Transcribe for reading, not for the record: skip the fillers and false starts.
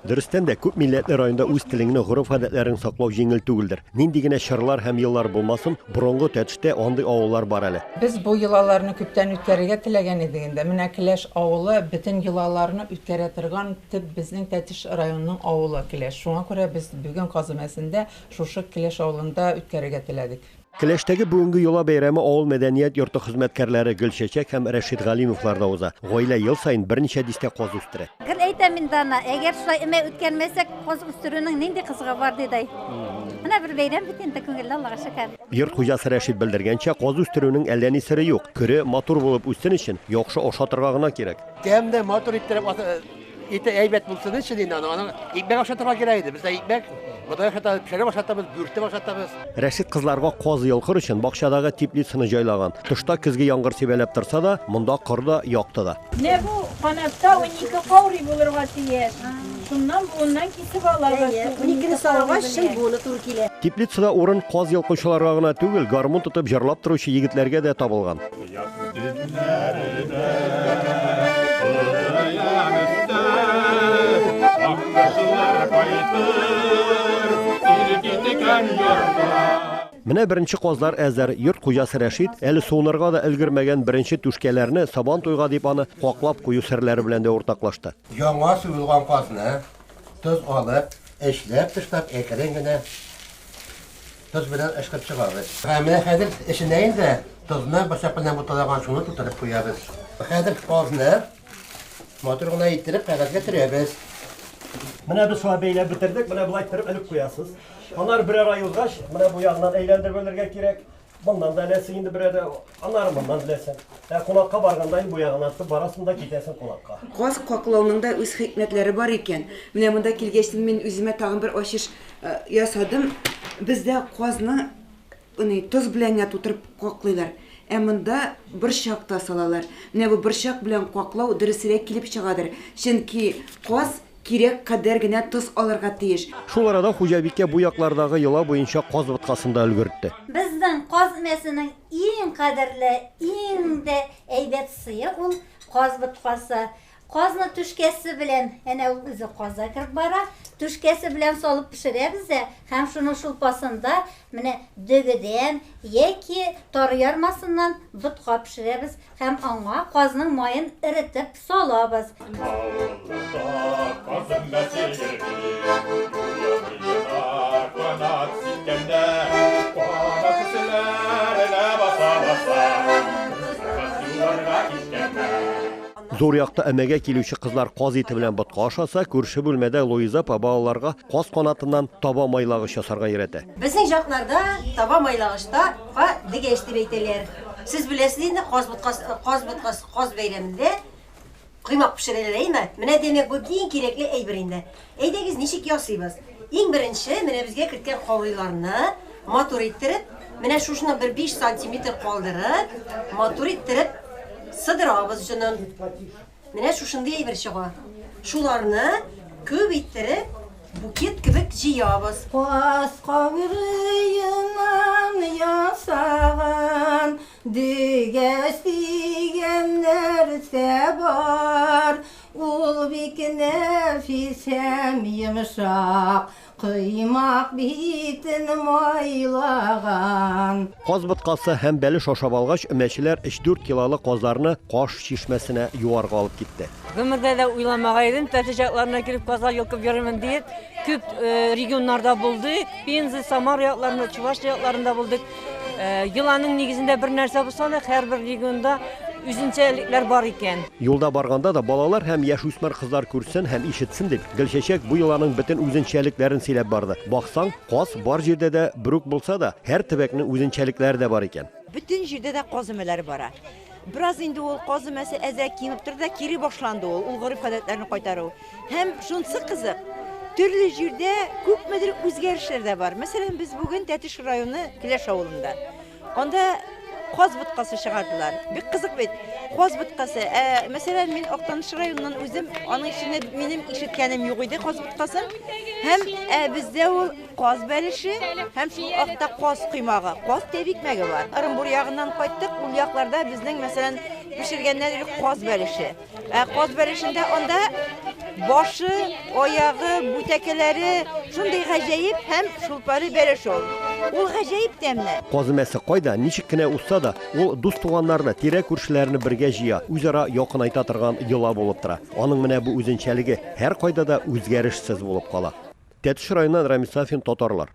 Дөрестән дә, күп милләтле районда үз телеңне, гореф-гадәтләреңне саклау җиңел түгелдер. Нинди генә чорлар һәм еллар булмасын, борынгы Тәтештә андый авыллар бар әле. Без бу йолаларны күптән үткәрергә теләгән идек инде. Менә Келәш авылы бөтен йолаларны үткәрә торган төп безнең Тәтеш районының авылы Келәш. Шуңа күрә без бүген Каз өмәсендә шушы Келәш авылында үткәрергә теләдек. Келәштәге бүгенге йола бәйрәме авыл мәдәният йорты хезмәткәрләре Гөлчәчәк һәм Рәшит Галимовларда уза. Гаилә ел саен берничә дистә каз үстерә. Гел әйтәм инде ана, әгәр шулай өмә үткәрмәсәк, каз үстерүнең нинди кызыгы бар, ди дай. Менә бер бәйрәм бит инде, күңелле, Аллага шөкер. Йорт хуҗасы Рәшит белдергәнчә, каз үстерүнең әллә ни сере юк. Көре матур булып үссен өчен, яхшы ашатырга гына кирәк. Тәмле, матур иттереп Ите әйбәт булсын өчен инде аны, аның икмәк ашатырга кирәк иде. Бездә икмәк, бодай ашатабыз, пешереп ашатабыз, бүртеп ашатабыз. Рәшит кызларга каз йолкыр өчен бакчадагы теплицаны җайлаган. Тышта көзге яңгыр сибәләп торса да, монда кор да, якты да. Менә бу канатта 12 каурый булырга тиеш. Шуннан буыннан кисеп алабыз. Әйе, уникене салгач, чын буыны туры килә. Теплицада урын каз йолкучыларга гына түгел, гармун тотып җырлап торучы егетләргә дә табылган. Менә беренче казлар әзер. Йорт хуҗасы Рәшит әле суынырга да өлгермәгән беренче түшкәләрне Сабан туйга дип аны каклап кую серләре белән дә уртаклашты. Яңа суелган казны тоз алып, эчләп тышлап әкрен генә Тоз белән ышкып чыгабыз. Һәм менә хәзер эченә инде тозны бычак белән буталаган шуны тутырып куябыз. Хәзер казны матур гына иттереп кәгазьгә төрәбез. Менә без шулай бәйләп бетердек. Менә болай иттереп элеп куясыз. Аннары берәр ай узгач, менә бу ягыннан әйләндереп элергә кирәк. Моннан да эләсең инде берәр, аннары моннан эләсең. Ә кунакка барганда инде бу ягыннан тотып барасың да китәсең кунакка. Каз каклауның да үз хикмәтләре бар икән. Менә монда килгәчтен мин үземә тагын бер ачыш Ясадым. Бездә казны ни, тоз белән генә тутырып каклыйлар. Ә монда борчак та салалар. Менә бу борчак белән каклау дөресрәк килеп чыгадыр. Чөнки каз кирәк кадәр генә тоз алырга тиеш. Шул арада хуҗабикә бу яклардагы йола буенча каз боткасын да өлгертте. Безнең каз өмәсенең иң кадерле, иң дә әйбәт сые ул каз боткасы. Казны түшкәсе белән, әнә ул үзе казга кереп бара, түшкәсе белән салып пешерәбез дә һәм шуның шулпасында менә дөгедән яки тары ярмасыннан ботка пешерәбез һәм аңа казның маен эретеп салабыз. Авылда каз өмәсе йөри, Юлы буена канат сиккәндә, Кара күселәренә баса-баса, Кыз юларга киткәндә. Зур якта өмәгә килүче кызлар каз ите белән ботка ашаса, күрше бүлмәдә Луиза апа балаларга каз канатыннан таба майлагыч ясарга өйрәтә. Безнең җакларда таба майлагычта ка дегәч дип әйтәләр. Сез беләсез инде, каз боткасы, каз боткасы, каз бәйрәмендә коймак пешерәләр, әйме? Менә димәк, бу иң кирәкле әйбер инде. Әйдәгез, ничек ясыйбыз? Иң беренче, менә безгә керткән каурыйларны матур иттереп, менә шушыны бер 5 сантиметр калдырып, матур иттереп сыдырабыз җонын. Менә шушындый әйбер чыга. Шуларны күп иттереп букет кебек җыябыз. Каз каурыеннан ясаган дөгәч дигән нәрсә бар. Ул бик нәфис һәм йомшак, Коймак битен майлаган. Каз боткасы һәм бәлеш ашап алгач, өмәчеләр өч-дүрт килолы казларны Каш чишмәсенә юарга алып китте. Гомердә дә уйламаган идем, Тәтеш якларына килеп казлар йолкып йөрермен диеп. Күп регионнарда булдык, Пенза, Самара якларында, Чувашия якларында булдык. Йоланың нигезендә бер нәрсә булса да, һәрбер регионда үзенчәлекләр бар икән. Юлда барганда да балалар һәм яшүсмер кызлар күрсен һәм ишетсен дип, Гөлчәчәк бу йоланың бөтен үзенчәлекләрен сөйләп барды. Баксаң, каз бар җирдә дә бер үк булса да, һәр төбәкнең үзенчәлекләре дә бар икән. Бөтен җирдә дә каз өмәләре бара. Бераз инде ул каз өмәсе әзрәк кимеп торды да, кире башланды ул, ул гореф-гадәтләрне кайтару. Һәм шунысы кызык, төрле җирдә күпмедер үзгәрешләр дә бар. Мәсәлән, без бүген Тәтеш районы Келәш авылында. Анда каз боткасы чыгардылар. Бик кызык бит. Каз боткасы. Ә, мәсәлән, мин Актаныш районыннан үзем, аның эчендә минем ишеткәнем юк иде каз боткасын. Һәм ә, бездә ул каз бәлеше һәм шул акта каз коймагы, каз тәбикмәге бар. Ырынбур ягыннан кайттык, ул якларда безнең, мәсәлән, пешергәннәр каз бәлеше. Ә каз бәлешендә анда Башы, аягы, бүтәкәләре шундый гаҗәеп һәм шулпалы бәлеш ул. Ул гаҗәеп тәмле. Каз өмәсе кайда, ничек кенә узса да, ул дус-туганнарны, тирә-күршеләрне бергә җыя, үзара якынайта торган йола булып тора. Аның менә бу үзенчәлеге һәркайда да үзгәрешсез булып кала. Тәтеш районыннан Рамис Сафин, Татарлар.